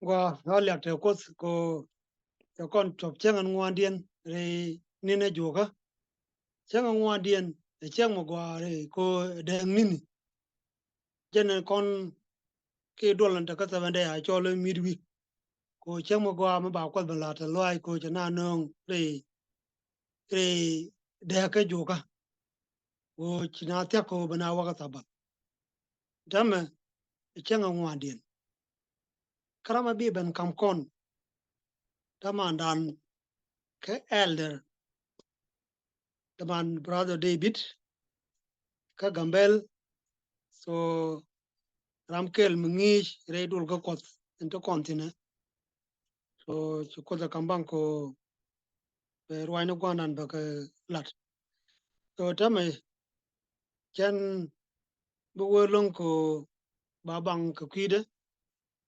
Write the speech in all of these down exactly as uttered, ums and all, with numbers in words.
Gua, gua liak te Kuoth ko te kɔn cuɔp cäŋ ɛn ŋuandiɛn rɛy ni̱n ɛ juɔkä. Cäŋ ɛ ŋuandiɛn ɛ cäŋ mi gua rɛy ko dɛɛŋ ni̱ni. Jɛn ɛn kɔn ki duɔl ɛn te kä seven day a cɔl i̱ midweek. Ko cäŋ mi gua mi ba Kuoth ben la̱t ɛ lɔaac ko cɛ na nööŋ rɛy, rɛy dɛɛk kä juɔkä. Ko ci na thiak ko ben a wä kä Thabath. Täämɛ ɛ cäŋ ɛ ŋuandiɛn. Kä ram a bi ben kam kɔn. Dämandan kä elder, däman brother David kä Gambel. So ram kɛl mi ŋi̱i̱c rɛy duɔl kä Kuɔth in te kɔn thi̱n ɛ. So ci Kuoth ɛ kam baŋ ko bɛ ruacni gua̱ndan bɛ kɛ lat. So täämɛ cɛn bi wee lo̱ŋ ko ba baŋ kɛ kui̱dɛ.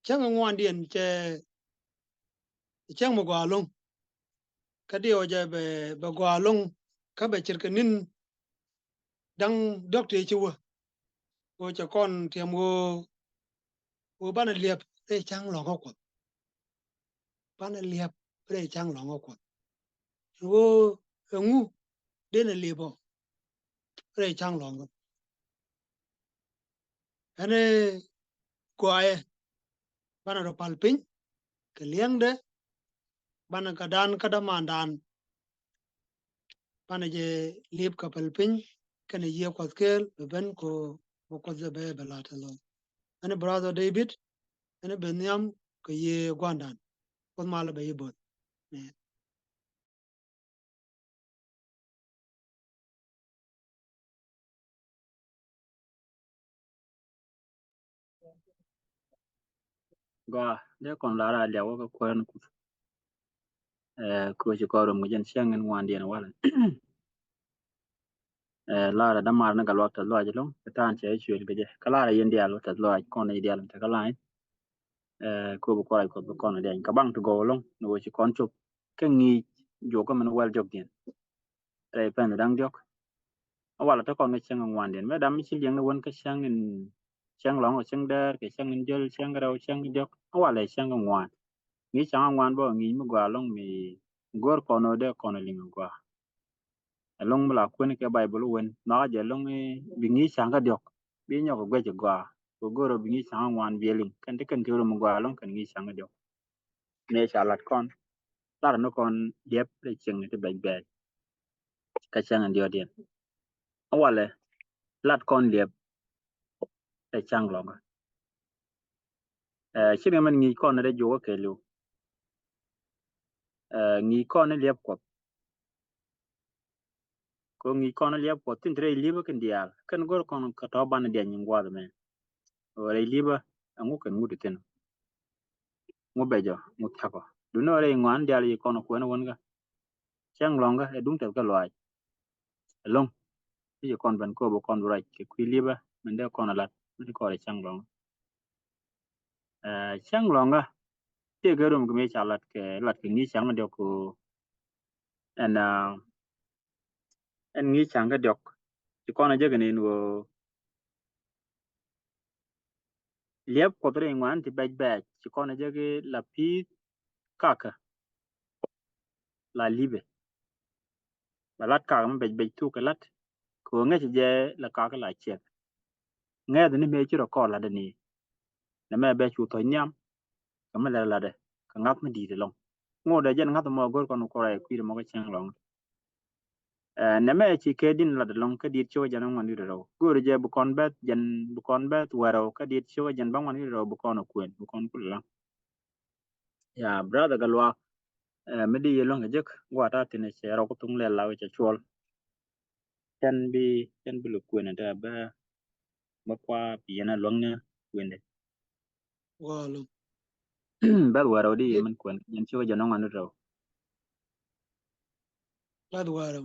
Cäŋ ɛ ŋuandiɛn cɛ cäŋ mi gɔaa lo̱ŋ. Kä diɛw jɛ bɛ, bɛ gɔaa lo̱ŋ kä bɛ ce̱tkɛ ni̱n da̱ŋ diɔ̱k tëë ci wä. Ɣöö cɛ kɔn tiɛm ɣöö, ɣöö banɛ liɛp rɛy ca̱ŋ lɔ̱ŋä Kuɔth. Banɛ liɛp rɛy ca̱ŋ lɔ̱ŋä Kuɔth. Ɣöö ɛŋu denɛ liɛp ɔ rɛy ca̱ŋ lɔ̱ŋä. Ɛn ɛ gɔaaɛ banɛ rɔ pal piny kɛ liɛŋdɛ, banɛ kɛ dan kä dämandan. Banɛ jɛ liɛp kɛ pal piny kɛnɛ Yiëë Kuɔth kɛɛl bɛ ben ko bɛ Kuoth jɛ bɛ bɛ la̱t ɛ lɔ̱ŋ. Ɛn ɛ brother David, ɛn ɛ ben nhiam kɛ Yiëë gua̱ndan. Kuoth malä bɛ yi bo̱th. Amen. Gɔaa, dee kɔn lar a liak wä kä kuäär ni Kuoth. Ɛ, kɛ ɣöö ci kɔn rom kɛ jɛn cäŋ in ŋuandiɛn walɛ. Ɛ, lar a dämaar ni Gatluak Tɛth Lɔaac ɛlɔ̱ŋ, kɛ ta̱a̱n cɛ cuël kɛ jɛ. Kä lar a yɛn diaal wä Tɛth Lɔaac kɔn i̱ diaal in tekɛ line. Ɛ, kɛ ɣöö bi kua̱r kɔn bi kɔn i̱ diaal in kɛ baŋ ti gɔw ɛlɔ̱ŋ, ni ɣöö ci kɔn cop kɛ ŋi̱i̱c juɔkä min wäl jɔkdiɛn rɛy pɛn da̱ŋ diɔ̱k. A walɛ te kɔn kɛ cäŋ in ŋuandiɛn. Mëë dam mi ci liɛŋ ni wän kä cäŋ in, cäŋ lɔ̱ŋ kɛ cäŋ däär kɛ cäŋ in jäl cäŋ rɛw cäŋ diɔ̱k. A walɛ cäŋ in ŋuan. Ŋi̱i̱c cäŋ in ŋuan bä ŋi̱i̱c mi gɔaa ɛlɔ̱ŋ mi go̱o̱r kɔn ɣöö dee kɔn liŋ gɔaa. Ɛlɔ̱ŋ mi la kuɛn kɛ Baibol wän nhɔakä jɛ ɛlɔ̱ŋ i̱ bi ŋi̱i̱c cäŋ kä diɔ̱k. Bi nyɔk kɛ guɛc gɔaa. Kɛ go̱o̱r ɣöö bi ŋi̱i̱c cäŋ in ŋuan bi liŋ. Kɛn ti kɛn kɛ rom gɔaa ɛlɔ̱ŋ kɛn ŋi̱i̱c cäŋ kä diɔ̱k. Mëë ca lat kɔn, lar ni kɔn liɛp rɛy cieŋni ti bɛc bɛɛc kä cäŋ in diɔ̱ɔ̱diɛn. A walɛ lat kɔn liɛp rɛy ca̱ŋ lɔ̱ŋä. Ɛ, ci ri mɛn ŋi̱i̱c kɔn rɛy juɔkä kɛɛliw. Ɛ, ŋi̱i̱c kɔn liɛp Kuɔth. Kɛ ɣöö ŋi̱i̱c kɔn liɛp Kuɔth tin te rɛy li̱pä kɛn diaal kɛn go̱r kɔn kɛ tɔ̱ banɛ diany in gua̱a̱th ɛmɛ. Ɣöö rɛy li̱pä ɛŋu kɛn ŋut ithin. Ŋu bɛcɔ ŋu thia̱kɔ duundɛ ɣöö rɛy ŋuan diaal ci kɔn kuɛn wän kä cäŋ lɔ̱ŋä ɛ duŋ tɛth kä lɔaac. Ɛlɔ̱ŋ i̱ ci kɔn ben kööbä kɔn bi ruac kɛ kui̱ li̱pä min dee kɔn ɛ lat min kɔn ɛ cäŋ lɔ̱ŋä. Ɛ, cäŋ lɔ̱ŋä tëëkɛ rom kɛ mëë ca lat kɛ lat kɛ ŋi̱i̱c cäŋ diɔ̱k kɛ ɣöö ɛn, ɛ, ɛn ŋi̱i̱c cäŋ kä diɔ̱k ci kɔn ɛ jek ɛn in ɣöö liɛp Kuɔth rɛy ŋuan ti bɛc bɛɛc ci kɔn ɛ jek i̱ la pi̱i̱th kakä la li̱pɛ. Bɛ lat kakä mi bɛc bɛc thuk kɛ lat kɛ ɣöö ŋäcɛ jɛ la kakä la ciɛk. Ŋɛth ni mëë ci rɔ kɔɔr latdɛ ni nɛ mɛ bɛ cu thɔc nhiam kɛ mi lɛr latdɛ kɛ ŋa̱th mi di̱i̱t ɛlɔ̱ŋ. Ŋot ɛ jɛn ŋa̱th mɔ go̱r kɔn kɔrɛ kui̱dɛ mɔ kä cäŋ lɔ̱ŋ. Ɛ, nɛ mɛ ci kɛ din lat ɛlɔ̱ŋ kä diet cio̱k jɛn ŋuan di̱t rɛw. Go̱o̱rɛ jɛ bi kɔn bɛ jɛn bi kɔn bɛ thuɛɛr rɛw kä diet cio̱k jɛn bä ŋuan di̱t rɛw bi kɔn ɛ kuën bi kɔn kul ɛlɔ̱ŋ. Ya, brother Gatluak, ɛ, mi di yɛ luäŋ kɛ jek gua̱a̱th a thi̱n cɛ rɔ kä thuŋ lɛl la wecɛ cuɔl. Cɛn bi, cɛn bi luk kuën ɛ tɛ bä, bä kua bi yɛn a luäŋ ni kuën dɛ. Walum. Bɛth wärä wä di yɛ min kuën, yɛn ci wä jɛ nɔŋ an rɛw. Bɛth wärä.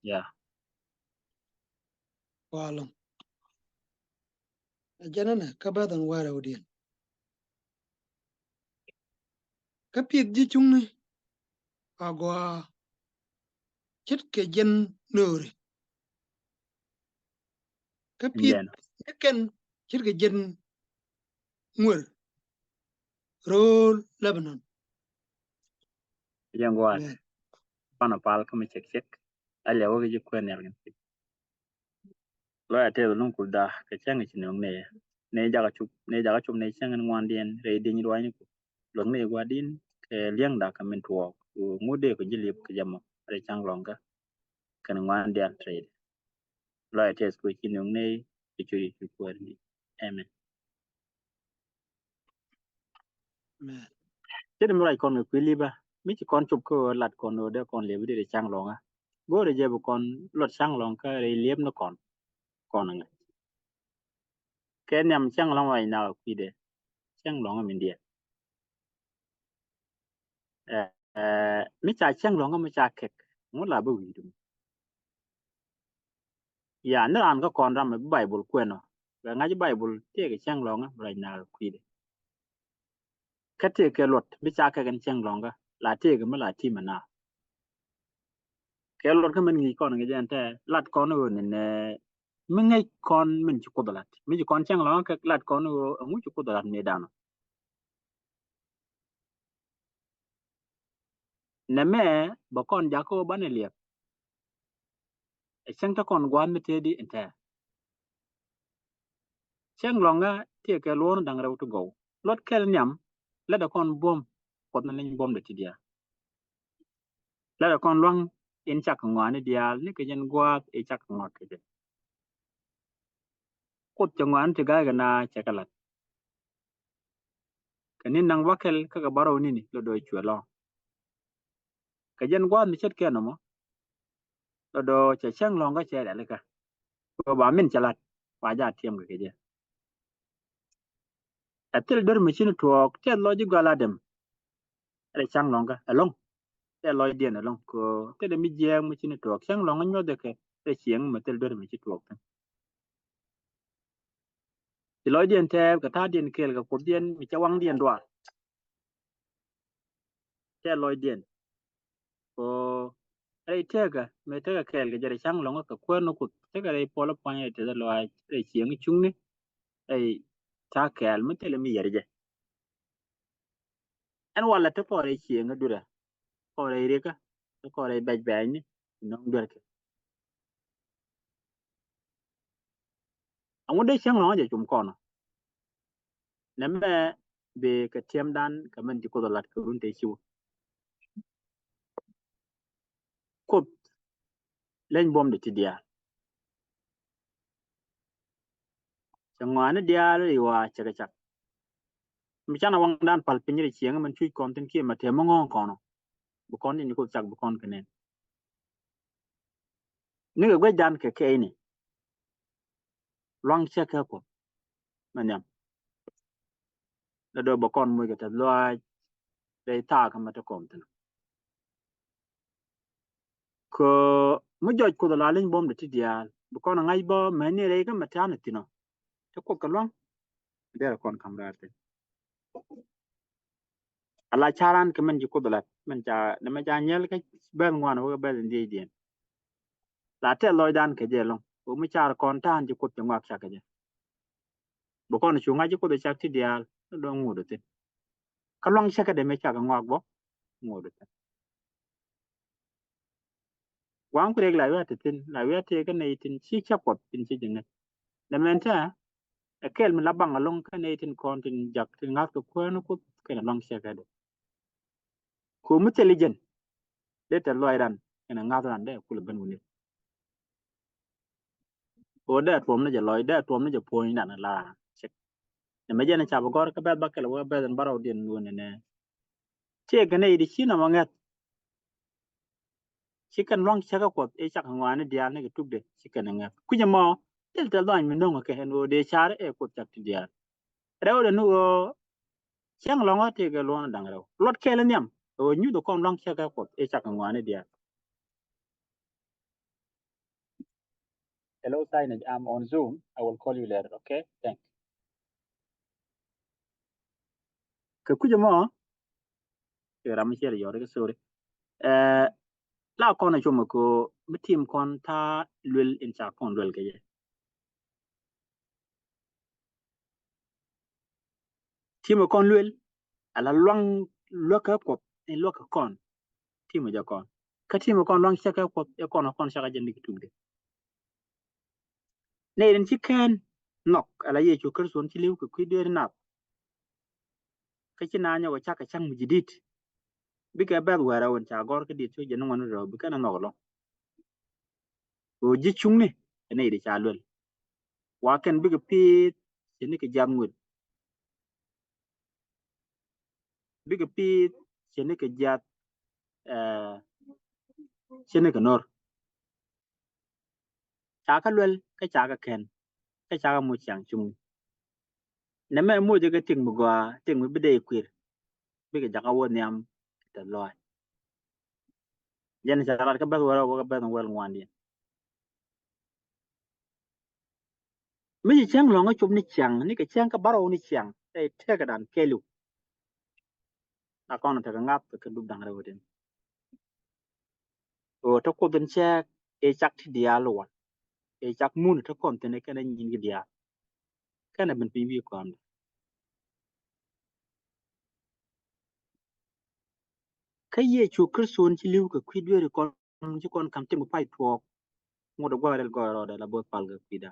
Ya. Walum. Ɛ jɛn ɛnɛ kä bɛth ɛn wärä wä diɛn. Kä pieth ji̱ cuŋni a gɔaa ce̱tkɛ jiɛn nööri. Kä pieth ji̱ kɛn ce̱tkɛ jiɛn ŋuer. ro̱o̱l Lebanon. Jɛn gua̱a̱th. Amen. Pan a pal kä mi cɛk cɛk. A liɛw wä kɛ ji̱ kuɛn nhial kɛn. Lɔc a tɛth luŋ kul da kɛ cäŋ ci nöŋ nɛ. Nɛ jakä cup, nɛ jakä cup nɛ cäŋ in ŋuandiɛn rɛy dieny ruanyni ku. Luäk nɛ gua̱di̱n kɛ liɛŋda kɛ min tuɔɔk. Ku ŋut dee kɛ ji̱ liep kɛ jɛ mɔ rɛy cäŋ lɔŋkä. Kɛn ŋuan diaal trade. Lɔc a tɛth ku ci nöŋ nɛ kɛ cu Yecu kuäär ni. Amen. Amen. Cɛ di mi ruac kɔn kɛ kui̱ li̱pä mi ci kɔn cop kä ɣöö lat kɔn ɣöö dee kɔn liɛp i̱ di rɛy cäŋ lɔŋä. Go̱o̱rɛ jɛ bi kɔn luɔt cäŋ lɔŋkä rɛy liɛp ni kɔn. Kɔn ŋa̱c kɛ nhiam cäŋ lɔŋä ruac na kɛ kui̱dɛ. Cäŋ lɔŋä min diɛ. Ɛ, ɛ, mi ca cäŋ lɔŋä mi ca kɛk ŋu la bi wi̱i̱du. Ya ni raan kä kɔn ram bi Baibul kuɛn ɔ bɛ ŋa̱c Baibul tëëkɛ cäŋ lɔŋä bi ruac na kɛ kui̱dɛ. Kä tëëkɛ luɔt bi ca kɛ kɛn cäŋ lɔŋä la tëëkɛ mi la ti̱mɛ na. Kɛ luɔt kä mɛn ŋi̱i̱c kɔn ŋi̱i̱c ɛn tɛ lat kɔn ɣöö ni nɛ mi ŋäc kɔn min ci Kuoth lat mi ci kɔn cäŋ lɔŋä kɛ lat kɔn ɣöö ɛŋu ci Kuoth lat mëëdan ɔ. Nɛmɛ bɛ kɔn jakä wä banɛ liɛp. Ɛ cäŋ te kɔn gua̱a̱th mi tëëdi in tɛɛ. Cäŋ lɔŋä tëëkɛ luɔ̱ɔ̱n da̱ŋ rɛw ti gɔw. Luɔt kɛl nhiam lätdɛ kɔn buɔ̱m Kuɔth ni leny buɔ̱mdɛ ti diaal. Lätdɛ kɔn lua̱ŋ in cak ŋɔaani diaal ni kɛ jɛn gua̱a̱th i̱ cak ŋɔak kɛ jɛ. Kuoth cɛ ŋɔaani ti ga̱a̱c kɛ na cɛ kɛ la̱t. Kɛ ni̱n naŋ bäkɛl kä kɛ bärɔw ni̱ni lɔ do̱ cuɛ lɔ̱ŋ. Kɛ jɛn gua̱a̱th mi ce̱tkɛ nɔmɔ lɔ do̱ cɛ cäŋ lɔ̱ŋ kä cɛ rɛl ikä. Kɛ ba min cɛ la̱t ba jaat tiɛm kɛ kɛ jɛ. Ɛ thil do̱r mi cini tuɔɔk tɛth lɔc ji̱ gɔal Adam. Rɛ cäŋ lɔ̱ŋ kä ɛlɔ̱ŋ. Tɛth lɔcdiɛn ɛlɔ̱ŋ kɛ thil mi jiɛɛk mi cini tuɔɔk cäŋ lɔ̱ŋ nyuɔth kɛ rɛ cieŋ mi thil do̱r mi ci tuɔɔk thi̱n. Ci lɔcdiɛn tɛɛr kɛ ta̱a̱diɛn kɛɛl kɛ Kuothdiɛn mi cɛ waŋdiɛn duaar. Tɛth lɔcdiɛn. Kɛ rɛy tëëkä mëë tekɛ kɛɛl kɛ jɛ rɛy cäŋ lɔ̱ŋä kɛ kuäär ni Kuoth tekɛ rɛy puɔl pua̱ny rɛy tɛth lɔaac rɛy cieŋ cuŋni rɛy ta̱a̱ kɛɛl mi thilɛ mi yɛr jɛ. Ɛn walɛ ti kɔn rɛy cieŋ dui̱rä kɔn rɛy rikä ti kɔn rɛy bɛc bɛɛcni nɔŋ duerkɛ. Aŋu dee cäŋ lɔ̱ŋä jɛ cum kɔn ɔ. Nɛmɛ bi kɛ tiɛmdan kɛ mɛn ci Kuoth lat kɛ run te ciw. Kuoth leny buɔ̱mdɛ ti diaal. Cɛ ŋɔaani diaal i̱ wa cɛ kɛ cak. Mi canɛ waŋdan pal piny rɛ cieŋ mɛn cuc kɔn thi̱n kiɛ mɛ tɛm mi ŋɔ̱ɔ̱ŋ kɔn ɔ. Bi kɔn tin ci Kuoth cak bi kɔn kɛ nɛn. Nikɛ guecdan kɛ kɛɛni. Luaŋ cɛ kɛ Kuoth mɛ nhiam. Lɛ dɔ̱ bɛ kɔn muc kɛ tɛth lɔaac rɛy thaak kä mɛ te kɔm thi̱n. Kɛ mi jɔc Kuoth la leny buɔ̱mdɛ ti diaal bi kɔn ŋa̱c bä mɛni rɛy kä mɛ ta̱a̱n thi̱n ɔ. Te Kuoth kɛ luaŋ derɛ kɔn ka̱m raar thi̱n. Ala ca̱ran kɛ mɛn ci Kuoth lat mɛn ca nɛmɛ ca nyɛl kä bɛth ŋuan wä kɛ bɛth in dhiecdiɛn. La tɛth lɔcdan kɛ jɛ ɛlɔ̱ŋ kɛ mi car kɔn ta̱a̱n ci Kuoth cɛ ŋuak cak kɛ jɛ. Bi kɔn cu ŋa̱c ci Kuoth cak ti diaal ni dɔ̱ŋ ŋut thi̱n. Kä luaŋ cäkädɛ mëë cak ŋuak bä ŋut thi̱n. Gua̱a̱ŋ ku riɛk la wi̱i̱ a te thi̱n la wi̱i̱ a te kä nɛy tin ci cä Kuɔth tin ci ji̱ ŋäth. Nɛ mɛn tɛ ɛ kɛl mi la baŋ ɛlɔ̱ŋ kä nɛy tin kɔn tin jak tin ŋa̱th kɛ kuäär ni Kuoth kɛnɛ luaŋ cäkädɛ. Ku mi thil i̱ jɛn dee tɛth lɔcdan kɛnɛ ŋa̱thdan dee kulɛ ben wi̱ni. Ɣöö dee tuɔm ni jɛ lɔc dee tuɔm ni jɛ puɔ̱nydan la cik. Nɛ mɛ jɛn ca bi gɔ̱r kä bɛth bäkɛl wä bɛth in bärɔwdiɛn wun inɛ. Tiɛɛkɛ nɛy di ci nɔmɔ ŋäth. Ci kɛn luaŋ cäkä Kuɔth i̱ cak ŋɔaani diaal ni kɛ tukdɛ ci kɛn ŋäth kui̱c ɛmɔ. Thil tɛth lɔc mi no̱ŋ kɛ ɛn ɣöö dee car ɛ Kuoth cak ti diaal. Rɛwdɛ ni ɣöö cäŋ lɔ̱ŋä tëëkɛ luɔ̱ŋ da̱ŋ rɛw luɔt kɛɛl nhiam. Ɣöö nyuth kɔn luaŋ cäkä Kuɔth i̱ cak ŋɔaani diaal. Hello, Sinach. I'm on Zoom. I will call you later, okay? Thanks. Kɛ kui̱c ɛmɔ kɛ ram mi ciɛ yɔr kɛ sorry. Ɛ la kɔn a cumɛ ko mi tim kɔn ta̱a̱ luel in ca kɔn luel kɛ jɛ. Tim kɔn luel Ala luaŋ luäk kä Kuɔth in luäk kä kɔn. Timɛ jɛ kɔn. Kä timɛ kɔn luaŋ cɛ kä Kuɔth ɛ kɔn ɛ kɔn cɛ kä jɛ ni kɛ tukdɛ. Nɛ in ci kɛn nhɔk ala Yecu Kritho in ci li̱w kɛ kui̱ dueeri nath. Kä ci na nyɔk ɛ cak kɛ cak mi ji̱ di̱t. Bikɛ bɛth wɛrɛ wän ca gɔr kä di̱t cu jɛ ni ŋuan rɛw bikɛn ɛ nhɔk lɔ. Ɣöö ji̱ cuŋni ɛ nɛy di ca luel. Wa kɛn bikɛ pi̱i̱th cɛ ni kɛ jiath ŋuet. Bikɛ pi̱i̱th cɛ ni kɛ jiath, eh, cɛ ni kɛ nor. Ca kä luel kä ca kä kɛn kä ca kä moc ciaŋ cuŋni. Nɛmɛ moc kä tik mi gɔaa, tik mi bi dee kuir. Bikɛ jakä wä nhiam kɛ tɛth lɔaac. Jɛn ca lat kä bɛth wärä wä kä bɛth wäl ŋuandiɛn. Mi ci cäŋ lɔ̱ŋ kä cop ni ciaŋ ni kɛ cäŋ kä bärɔw ni ciaŋ tɛ tëkädan kɛɛliw. Na kɔn tekɛ ŋa̱th kɛ dup da̱ŋ rɛw tin. Ɣöö te Kuoth in cɛɛk ëë cak ti diaal wal. Ëë cak mun te kɔn thi̱n kɛnɛ nyin ki diaal. Kɛnɛ ben piny wi̱i̱ kɔn. Kä Yecu Kritho in ci li̱w kɛ kui̱ dueeri kɔn ci kɔn ka̱m tim kɛ pay tuɔɔk. Ŋut ɛ gua̱a̱r rɛl gɔɔy rɔɔdɛ la bo̱o̱th pal kɛ kui̱da.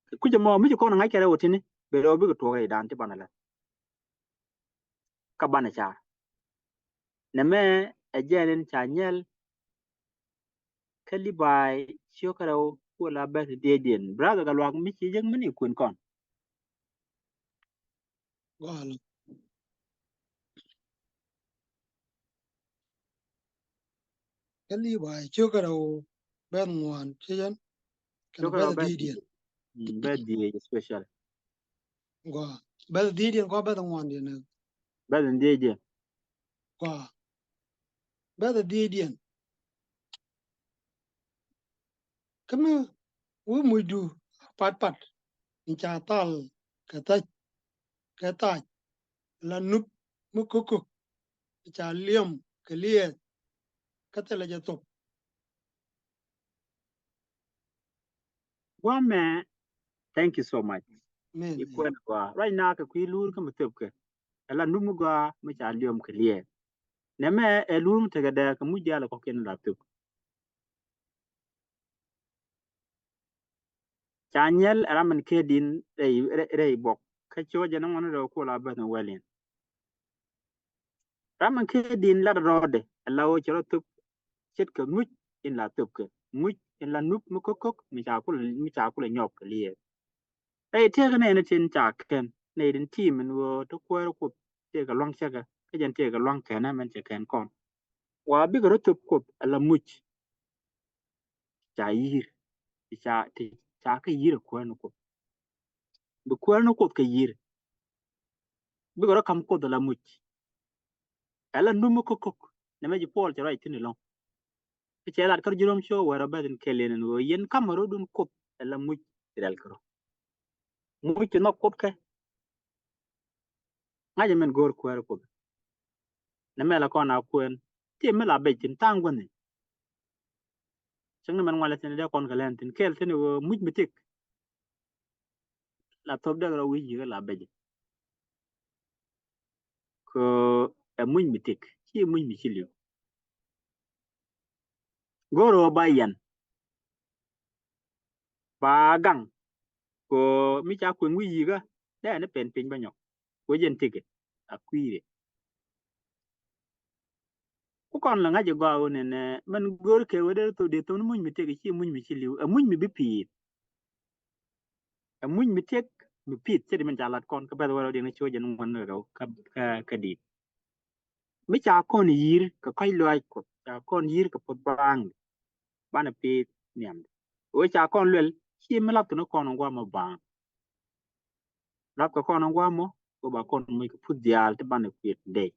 Kɛ kui̱c ɛmɔ mi ci kɔn ŋa̱c kɛ rɛw ɛ tini ben rɛw bikɛ tuɔɔk rɛydan ti banɛ lät. Kä banɛ car. Nɛmɛ ɛ jɛn in ca nyɛl kä Libai ciök kä rɛw kuɔ la bɛth dieydiɛn. Brother Gatluak mi ci jek mini kuën kɔn. Gɔl. Kä Libai ciök kä rɛw bɛth ŋuan ci jɛn. Kɛn ciök kä rɛw bɛth bɛth dieydiɛn. Mm, bɛth diey special. Gua bɛth dieydiɛn kua bɛth ŋuandiɛn. Bɛth dieydiɛn. Gua bɛth dieydiɛn. Kä mi wi̱i̱ mucdu patpat in ca thal kɛ thac kɛ thac la nup mi kökök in ca liɛm kɛ liɛɛth kä thilɛ jɛ thop. Guamɛ, thank you so much. Amen. I kuɛn gua right now kɛ kui̱ luur kä mi thöpkɛ. Ɛ la nup mi gua mi ca liɛm kɛ liɛɛth. Nɛmɛ ɛ luur mi tekɛ dɛɛ kɛ muc diaal ɛ kɔkiɛn la thöp. Ca nyɛl ɛ ram min kɛ din rɛy, rɛy, rɛy bɔk kä ci wä jɛ ni ŋuɔ̱n rɛw kuɔ la beth ni wɛl in. Ram min kɛ din lat rɔɔdɛ ɛ la wä cɛ rɔ thöp ce̱tkɛ muc in la thöpkɛ muc in la nup mi kökök mi ca kulɛ, mi ca kulɛ nyɔk kɛ liɛɛth. Rɛy tëëk nɛɛni tin ca kɛn nɛy tin tiim in ɣöö ti kuäär Kuoth tëëkɛ lua̱ŋ cäkä kä jɛn tëëkɛ lua̱ŋ kɛnä mɛn cɛ kɛn kɔn. Wa bikɛ rɔ thöp Kuoth ɛ la muc. Ca yi̱i̱r ti ca, ti ca kä yi̱i̱r ɛ kuäär ni Kuoth. Bi kuäär ni Kuoth kɛ yi̱i̱r. Bikɛ rɔ ka̱m Kuoth ɛ la muc. Ɛ la nup mi kökök nɛmɛ ji̱ Puɔl cɛ ruac thi̱n ɛlɔ̱ŋ. Kä cɛ lat kä ji̱ Rom ciök wɛr ɔ bɛth in kɛl in ɛn ɣöö yɛn ka̱mä rɔ̱dun Kuoth ɛ la muc rɛl kärɔ̱. Muc ti nhɔk Kuoth kɛ. Ŋa̱cä min go̱o̱r kuäär Kuoth. Nɛmɛ la kɔn a kuɛn ti mi la bec thi̱n tha̱a̱ŋ guänh in. Cäŋ ni mɛn ŋualɛ thi̱n dee kɔn kɛ lɛn thi̱n kɛɛl thi̱n ɣöö muc mi thi̱k. La thop dee rɔ wi̱c yi̱k la bec. Kɛ ɛ muc mi thi̱k ci muc mi ci li̱w. Go̱o̱r ɣöö ba yɛn ba gaŋ kɛ mi ca kueŋ wi̱c yikä dee ni pɛn piny bä nyɔk. Wec jɛn tëkɛ a kui̱rɛ. Ku kɔn lɛ ŋa̱c ɛ gɔaa ɣöö nɛnɛ mɛn go̱o̱r kɛ wee dee thok dee thok ni muc mi tëk ci muc mi ci li̱w ɛ muc mi bi pi̱i̱th. Ɛ muc mi tëk mi pi̱i̱th cɛ di min ca lat kɔn kä bɛth wärä diɛn ci wec jɛn ŋuɔ̱n rɛw kä, kä, kä di̱i̱t. Mi ca kɔn yi̱i̱r kɛ kɔc lɔaac Kuɔth ca kɔn yi̱i̱r kɛ puɔth baaŋ. Banɛ pi̱i̱th nhiamdɛ. Wee ca kɔn luɛl ci mi lap kɛ ni kɔn in guamɔ baaŋ. Lap kɛ kɔn in guamɔ wee ba kɔn moc kɛ puth diaal ti banɛ kui̱t dee.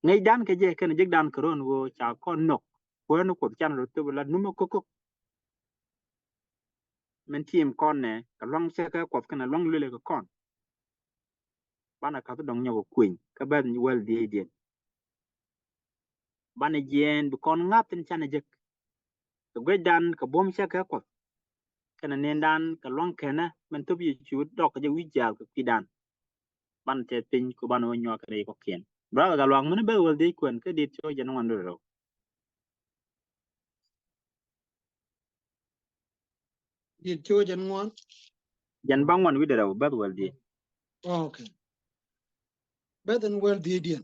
Ŋäcdan kɛ jɛ kɛnɛ jekdan kɛ rɔ̱n wee ca kɔn nhɔk kuäär ni Kuɔth can rɔ thöp la numä kökök. Min tiim kɔn nɛ kɛ luaŋ cɛ kɛ Kuɔth kɛnɛ luaŋ luelɛ kɛ kɔn. Banɛ ka̱th dɔ̱ŋ nyɔk kueny kä bɛth wäl dhiecdiɛn. Banɛ jiɛɛn bi kɔn ŋa̱th in canɛ jek kɛ guecdan kɛ buɔ̱m cɛ kɛ Kuɔth. kɛnɛ nɛndan kɛ luaŋ kɛnɛ min thop Yecu dɔk kɛ jɛ wi̱c jiath kɛ kui̱dan. Banɛ tɛth piny ku banɛ wä nyuak kɛnɛ i̱ kɔ̱kiɛn. Brother Gatluak, mini beth wäl dhiec kuɛn kä dit cio̱ jɛn ŋuan rɛw. Dit cio̱ jɛn ŋuan. Jɛn baŋ ŋuan wi̱dɛ rɛw beth wäl dhiec. Okay. Beth ɛn wäl dhiecdiɛn.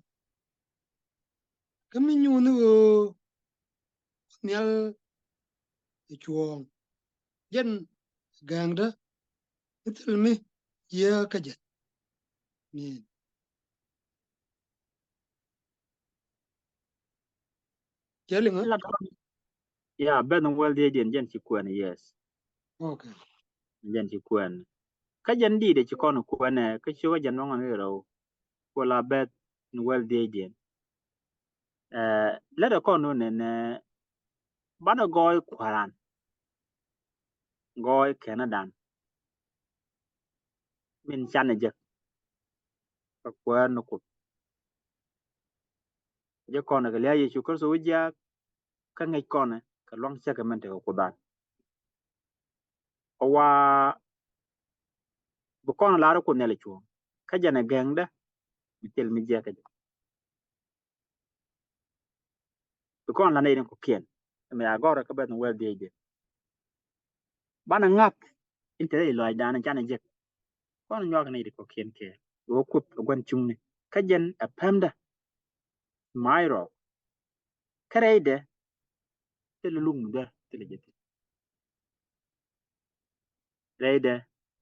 Kä mi nyuuth ni ɣöö nhial i̱ cuɔ̱ɔ̱ŋ jɛn gääŋdä mi thil mi yiëë kä jɛn. Ni cɛ liŋä. Ya, beth ni wäl dhiecdiɛn jɛn ci kuɛn, yes. Okay. Jɛn ci kuɛn. Kä jɛn di̱i̱t ɛ ci kɔn kuɛn ɛ kä ci wä jɛn bäŋ ni rɛw. Ku la beth ni wäl dhiecdiɛn. Ɛ, lät ɛ kɔn wä nɛnɛ banɛ gɔɔy kua̱ran. Gɔɔy kɛnɛ dan min canɛ jek. Kä kuäär ni Kuoth jɛ kɔn kɛ lia̱a̱ Yecu Kritho wi̱c jiaak. Kä ŋäc kɔn kɛ luaŋ cäkɛ min tekɛ Kuoth an. Kä wa bi kɔn lar Kuoth nhial i̱ cuɔ̱ɔ̱ŋ kä jɛn ɛ gääŋdä mi thil mi jiäkä jɛ. Bi kɔn la nɛy ni kɔ̱kiɛn. Ɛmɛ a gɔrɛ kä beth ni wäl dhiecdiɛn. Banɛ ŋa̱th in te rɛy lɔaacdan in canɛ jek. Kɔn nyuak nɛy ti kɔ̱kiɛn kɛ ɣöö Kuoth ɛ gua̱n cuŋni kä jɛn ɛ pɛmdä. Mac rɔɔk kä rɛydɛ thilɛ luk mi duer thilɛ jɛ thi̱n. Rɛydɛ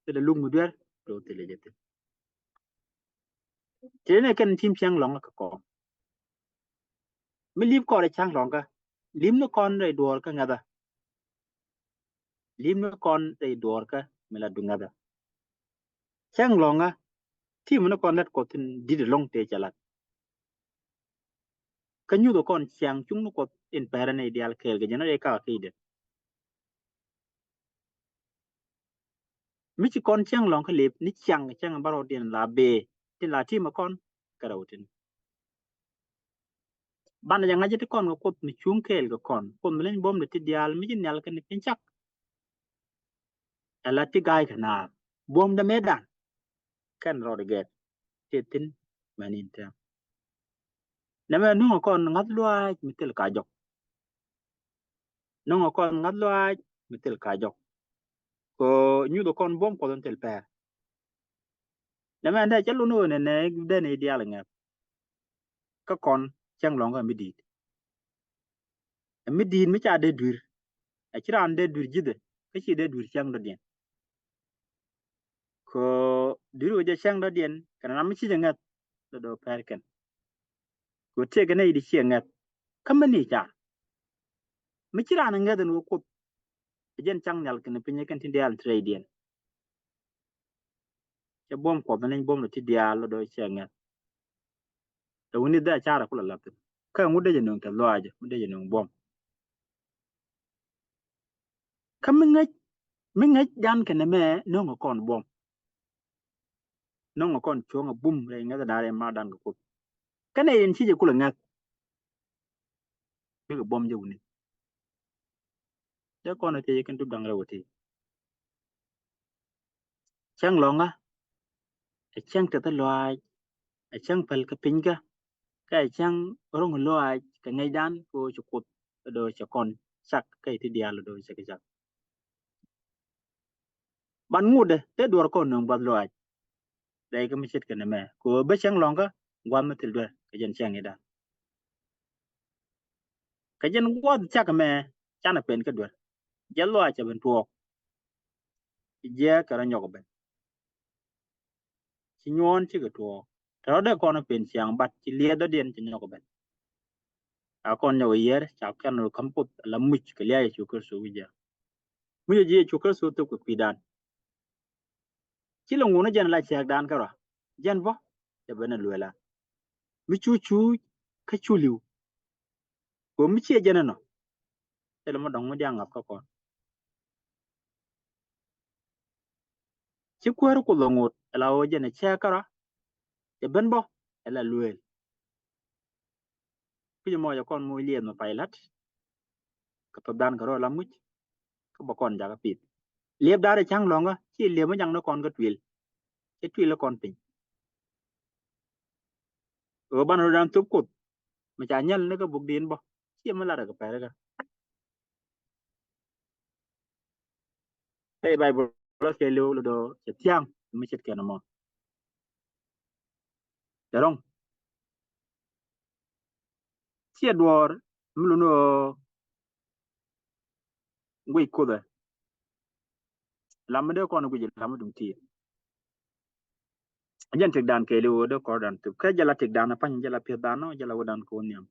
thilɛ luk mi duer thilɛ jɛ thi̱n. Tëë ni kɛn tim cäŋ lɔ̱ŋä kɛ kɔn. Mi li̱p kɔn rɛy cäŋ lɔ̱ŋä, li̱p ni kɔn rɛy duɔ̱ɔ̱r kä ŋäthä. Li̱p ni kɔn rɛy duɔ̱ɔ̱r kä mi la duŋäthä. Cäŋ lɔ̱ŋä, tim ni kɔn lät Kuɔth in di̱t ɛlɔ̱ŋ tëë cɛ lat. Kä nyuthɛ kɔn ciaŋ cuŋni Kuɔth in pɛrɛ nɛy diaal kɛɛl kɛ jɛn rɛy kakä kecdɛ. Mi ci kɔn cäŋ lɔ̱ŋä kä lip ni ciaŋ cäŋ bärɔwdiɛn la bëë tin la timɛ kɔn kɛ rɛw tin. Banɛ jɛ ŋa̱c ti kɔn kɛ Kuoth mi cuŋ kɛɛl kɛ kɔn, Kuoth mi leny buɔ̱mdɛ ti diaal mi ci nhial kɛn piny cak. Ɛ la ti ga̱a̱c kɛ naar buɔ̱mdɛ mëëdan. Kɛn rɔɔdɛ gɛɛt ti thi̱n mɛn in tɛm. Nɛmɛ nuŋ kɔn ŋa̱th luaac mi thil ka jɔk. Nuŋ kɔn ŋa̱th luaac mi thil ka jɔk. Kɛ nyuth kɔn buɔ̱m Kuɔth in thil pɛr. Nɛmɛ ɛn dee cä lun ɣöö nɛnɛ dee nɛy diaal ŋɛp. Kä kɔn cäŋ lɔ̱ŋä mi di̱i̱t. Ɛ mi di̱i̱t mi ca dee dui̱r. Ɛ ci raan dee dui̱r ji̱thɛ kä ci dee dui̱r cäŋ dɔ̱diɛn. Kɛ dui̱r wä jɛ cäŋ dɔ̱diɛn kɛn ram mi ci jɛ ŋäth dɔ̱dɔ̱ pɛr kɛn. Kɛ tëëkɛ nɛy di ciɛ ŋäth kä mi ni ca. Mi ci raan ŋäth ɛn wä Kuoth. Ɛ jɛn cäŋ nhial kɛn piny kɛn tin diaal ti rɛydiɛn. Cɛ buɔ̱m Kuɔth ni buɔ̱m ni ti diaal dɔ̱dɔ̱ ciɛ ŋäth. Tɛ wuni dhɛ carɛ kulɛ la̱th thi̱n kä ŋut dee jɛ nöŋ tɛ lɔaacɛ ŋut dee jɛ nöŋ buɔ̱m. Kä mi ŋäc mi ŋäc dan kɛnɛ mɛ nöŋ kɔn buɔ̱m. Nöŋ kɔn cuɔ̱ŋ a bum rɛy ŋäth dan rɛy ma dan kɛ Kuoth. Kä nɛ yɛn ci jɛ kulɛ ŋäth. Bikɛ buɔ̱m jɛ wuni. Dee kɔn a thiec kɛn tup da̱ŋ rɛw a ti. Cäŋ lɔ̱ŋä ɛ cäŋ tɛth lɔaac, ɛ cäŋ päl kä pinykä, kä ɛ cäŋ ro̱ŋ lɔaac kɛ ŋäcdan kɛ ɣöö ci Kuoth dɔ̱dɔ̱ cɛ kɔn cak kä iti diaal dɔ̱dɔ̱ cɛ kɛ cak. Ban ŋutdɛ te duɔr kɔn nöŋ gua̱th lɔaac. Rɛy kä mi ce̱tkɛ nɛmɛ kɛ ɣöö bä cäŋ lɔ̱ŋä gua̱th mi thil duer kɛ jɛn cäŋ i̱dan. Kɛ jɛn gua̱th cak ɛmɛ canɛ pen kä duer. Jɛ lɔaac cɛ ben tuɔɔk. Ci jiääk kɛ rɔ nyɔk ɛ ben. Ci nyuɔ̱ɔ̱n cikɛ tuɔɔk. Te rɔ̱dɛ kɔn pen ciaŋ bat ci liɛth dɔ̱diɛn ci nyɔk ɛ ben. A kɔn nyɔk ɛ yiër ca kɛn rɔ ka̱m Kuoth ala muc kɛ lia̱a̱ Yecu Kritho wi̱c jɛ. Muc ɛ ji̱ Yecu Kritho thok kɛ kui̱dan. Ci lɛ ŋun jɛn la cɛɛkdan kärɔa jɛn bä cɛ ben ɛ lueelan. Mi cu cuuc kä cu li̱w. Kɛ mi ciɛ jɛn ɛnɔ. Thilɛ mi dɔ̱ŋ mi diaŋ ŋa̱th kä kɔn. Ci kuäär Kuoth ɛ ŋot ala ɣöö jɛn ɛ cɛɛk kärɔa cɛ ben bä ɛ la lueel. Kui̱c ɛmɔ jɛ kɔn moc liɛth mi pay la̱t. Kɛ thopdan kɛ rɔ la muc kä bä kɔn jakä pith. Liep da̱a̱r ɛ ca̱ŋ lɔ̱ŋä, ci liep mi jaŋ ni kɔn kä tuil. Ci tuil kɔn piny. Ɣöö banɛ rɔ dan thop Kuoth mi ca nyɛl ni kä buk din bä, ci mi lat rɛ kɛ pɛr kä. Ɛ Baibol lɔ kɛ liw lɔ dɔ cɛ thiaŋ mi ce̱tkɛ nɔmɔ. Cɛ rɔ̱ŋ. Ciɛ duɔɔr mi luni ɣöö guic Kuothɛ. Lam mi dee kɔn guic lam mi duŋ ti̱i̱. Jɛn tëkdan kɛɛliw ɣöö dee kɔrdan thop. Kä jɛ la tëkdan a pa̱ny, jɛ la piɛthdan ɔ, jɛ la wädan kɛ wä nhiam.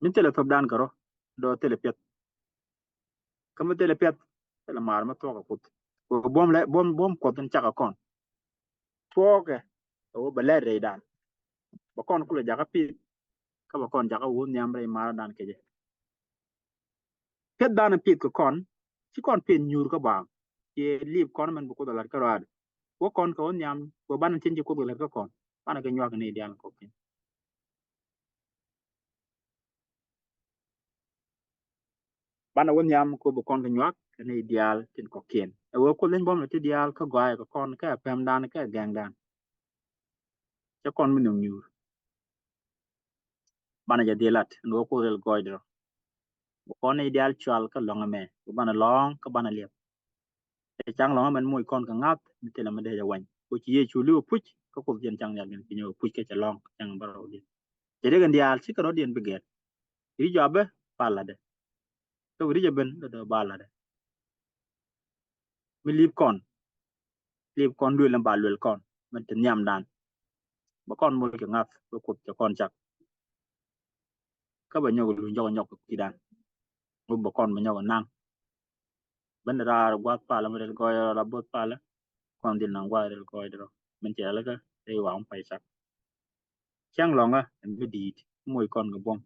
Mi thilɛ thopdan kɛ rɔ, dɔɔ thilɛ piɛth. Kä mi thilɛ piɛth, thilɛ maar mi thuɔ̱k kɛ Kuoth. Kɛ buɔ̱m lɛ, buɔ̱m, buɔ̱m Kuɔth in cak kɛ kɔn. Thuɔ̱kɛ, ɛ wä bɛ lɛr rɛydan. Bɛ kɔn kulɛ jakä pith, kä bɛ kɔn jakä wä nhiam rɛy maardan kɛ jɛ. Piɛthdan pith kɛ kɔn, ci kɔn pith nyuur kä baaŋ. Ciɛ liip kɔn mɛn bi Kuoth a la̱t kä rɔaad. Wä kɔn kɛ wä nhiam, wä banɛ tin ci Kuoth kɛ la̱t kä kɔn. Banɛ kɛ nyuak ni diaal kɔkiɛn. Banɛ wä nhiam kɛ wä bi kɔn kɛ nyuak kɛ ni diaal tin kɔkiɛn. Ɛ wä Kuoth leny buɔ̱m lɛ ti diaal kä gɔaayɛ kɛ kɔn, kä ɛ pɛmdan, kä ɛ gɛŋdan. Cɛ kɔn mi nuŋ nyuur. Banɛ jɛ dhil lat, ɛn wä Kuoth rɛl gɔɔydɛ rɔ. Bi kɔn ni diaal cual kä lɔ̱ŋ ɛmɛ. Bi banɛ lɔ̱ŋ, kä banɛ liɛp. Cɛ caŋ lɔ̱ŋä mɛn moc kɔn kɛ ŋa̱th mi thilɛ mi dee jɛ wany. Ko ci Yecu li̱w puc, kä Kuoth jɛn caŋ nhial gɛn kinyɛ puc kä cɛ lɔ̱ŋ, caŋ bä rɔw diɛn. Cɛ dee kɛn diaal cikɛ rɔ̱diɛn bi gɛr. Ri jɔabä ba latdɛ. Kä ri jɛ ben lɔ dee ba latdɛ. Mi li̱p kɔn. Li̱p kɔn duël ni ba luel kɔn. Mɛn ti nhiamdan. Bä kɔn moc kɛ ŋa̱th, bä Kuoth cɛ kɔn cak. Kä bɛ nyɔk luny jɔk nyɔk kɛ kui̱dan. Ŋu bɛ kɔn bɛ nyɔk naŋ. Bä ni raar gua̱th palä mi rɛl gɔɔydɛ rɔ la bo̱th palä. Kɔn dhil naŋ gua̱th rɛl gɔɔydɛ rɔ. Min cɛ rɛl kä rɛy waŋ pay cak. Cäŋ lɔ̱ŋä ɛn bi di̱i̱t moc kɔn kɛ buɔ̱m.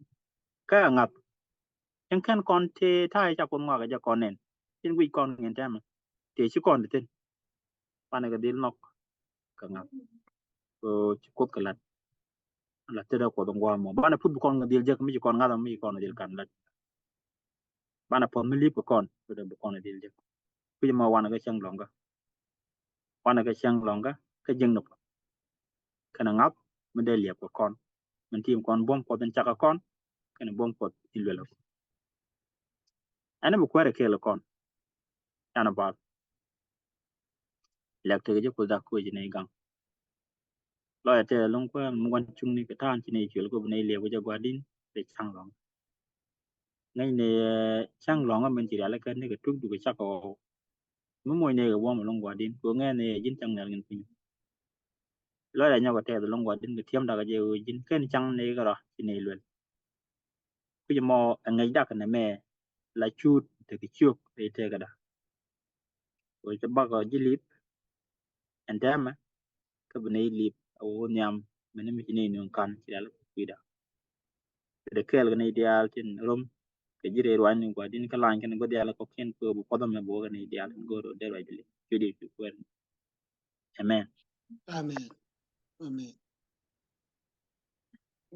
Kä ɛ ŋa̱th. Cäŋ kɛn kɔn tëë ta̱a̱ ca Kuoth ŋɔak ɛ jɛ kɔn nɛn. Cin guic kɔn ŋi̱n tɛmɛ. Tëë ci kɔn ti thi̱n. Banɛ kɛ dhil nhɔk kɛ ŋa̱th. Kɛ ci Kuoth kɛ la̱t. La̱t tetdä Kuɔth in gua̱a̱th mɔ. Banɛ puth bi kɔn kɛ dhil jek mi ci kɔn ŋa̱th mi ci kɔn dhil kan la̱t. Banɛ puɔth mi li̱p kɛ kɔn tetdä bi kɔn dhil jek. Kui̱c mɔ wanɛ kɛ cäŋ lɔ̱ŋkä. Wanɛ kɛ cäŋ lɔ̱ŋkä kä jiäkni puɔth. Kɛnɛ ŋa̱th mi dee liɛp kɛ kɔn. Min tim kɔn buɔ̱m Kuɔth in cak kɛ kɔn. Kɛnɛ buɔ̱m Kuɔth in luel kɛ kɔn. Ɛn bi kuäärɛ kɛɛl kɛ kɔn. Canɛ bal. Lɛk tekɛ ji̱ Kuoth dak kuec ni gaŋ. Lɔcɛ tɛth ɛlɔ̱ŋ kuäär mi gua̱n cuŋni kɛ ta̱a̱n ci ni cuël kop ni liɛp wi̱cɛ gua̱di̱n. Dee ca̱ŋ lɔ̱ŋ ŋäcni, eh, ca̱ŋ lɔ̱ŋä min ci rialikä nikɛ tuk dukɛ cak ɣɔw. Mi moc nikɛ buɔ̱m ɛlɔ̱ŋ gua̱di̱n kɛ ɣöö ŋɛɛn ni ji̱n ca̱ŋ nhial ŋin piny. Lɔcɛ nyɔkɛ tɛth ɛlɔ̱ŋ gua̱di̱n kɛ ti̱emdakɛ jɛ ɣöö ji̱n ken ca̱ŋ nikɛ rɔ ci ni luel. Kui̱c mɔ ɛ ŋäc dak nɛmɛ la cuut tekɛ ciök rɛy tëkäda. Ɣöö cɛ bakɔ ji̱ li̱p ɛn tɛmɛ kä bi nɛy li̱p a wä nhiam mɛn mi ci nɛy nuŋ ka̱n ci rial kɛ kui̱da. Kɛ dee kɛɛl kɛ nɛy diaal tin rom kɛ ji̱ rɛy ruacni gua̱di̱n kä lany kɛn gua̱di̱ diaal kɔkiɛn kɛ bi puɔth ɛmɛ bi wä kɛ nɛy diaal tin go̱o̱r dee ruac bi li̱p. Cui̱di cu kuɛɛr. Amen. Amen. Amen.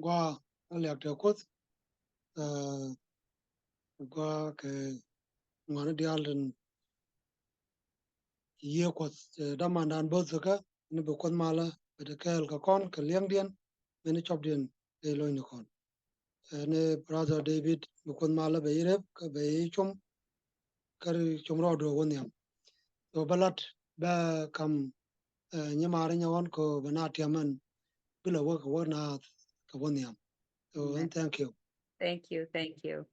Gua a liak tɛ Kuoth. Gua kɛ ŋuani diaal tin yiëë Kuɔth, eh, damandan bo̱th kä ni bi Kuoth malä bɛ ti kɛɛl kɛ kɔn kɛ liɛŋdiɛn mɛn cɔpdiɛn bɛ lo̱ny ni kɔn. Ɛn brother David, bi Kuoth malä bɛ yi rep kä bɛ yi cum kä ri cum rɔɔdu wä nhiam. So bä lat bä kam, eh, nyi mari nyɛ ɣɔn ko bɛ na tiam ɛn bi lɛ wä kɛ wä na kɛ wä nhiam. So, and thank you. Thank you, thank you.